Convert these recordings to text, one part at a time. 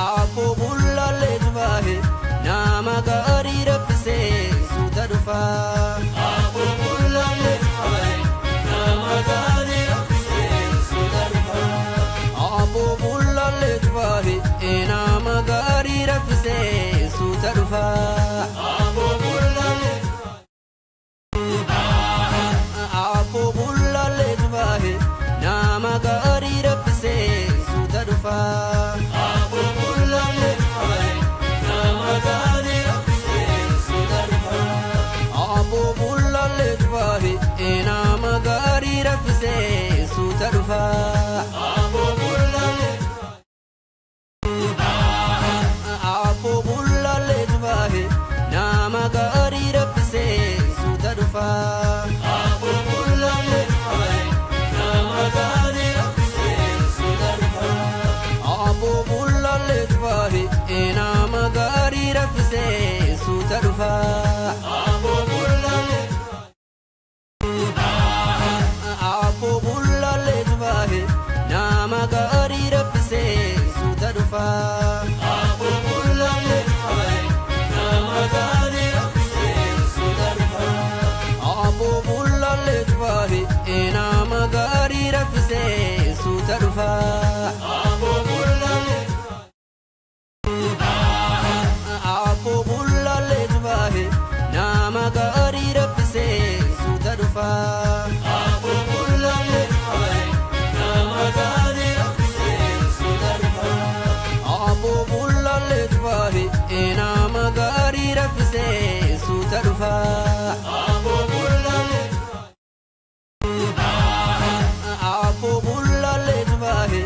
Abboo bullaallee jubaahe nama gaarii raffisee suuta dhufaa. Abboo bullaallee jubaahe nama gaarii raffisee suuta dhufaa. Abboo bullaallee jubaahe nama gaarii raffisee suuta dhufaa. Abboo bullaallee Abboo bullaallee jubaahe nama gaarii raffisee suuta dhufaa. Abboo bullaallee jubaahe nama gaarii raffisee suuta dhufaa. Abboo bullaallee jubaahe nama gaarii raffisee suuta dhufaa. Abboo bullaallee Abboo bullaallee jubaahe nama gaarii raffisee suuta dhufaa. Abboo bullaallee jubaahe nama gaarii raffisee suuta dhufaa. Abboo bullaallee jubaahe nama gaarii raffisee suuta dhufaa. Abboo bullaallee Abboo bullaallee jubaahe nama gaarii raffisee suuta dhufaa. Abboo bullaallee jubaahe nama gaarii raffisee suuta dhufaa. Abboo bullaallee jubaahe nama gaarii raffisee suuta dhufaa. Abboo bullaallee Abboo bullaallee jubaahe nama gaarii raffisee suuta dhufaa. Abboo bullaallee jubaahe nama gaarii raffisee suuta dhufaa. Abboo bullaallee jubaahe nama gaarii raffisee suuta dhufaa. Abboo bullaallee Abboo bullaallee jubaahe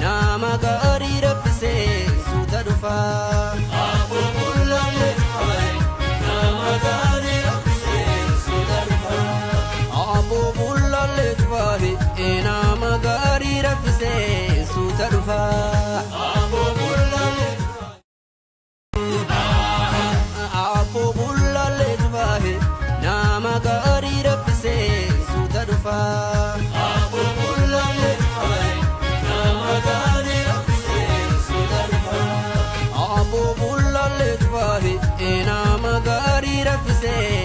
nama gaarii raffisee suuta dhufaa. Abboo bullaallee jubaahe nama gaarii raffisee suuta dhufaa. Abboo bullaallee jubaahe nama gaarii raffisee suuta dhufaa. Abboo bullaallee Abboo bullaallee jubaahe nama gaarii raffisee suuta dhufaa. Abboo bullaallee jubaahe nama gaarii raffisee suuta dhufaa. Abboo bullaallee jubaahe nama gaarii raffisee.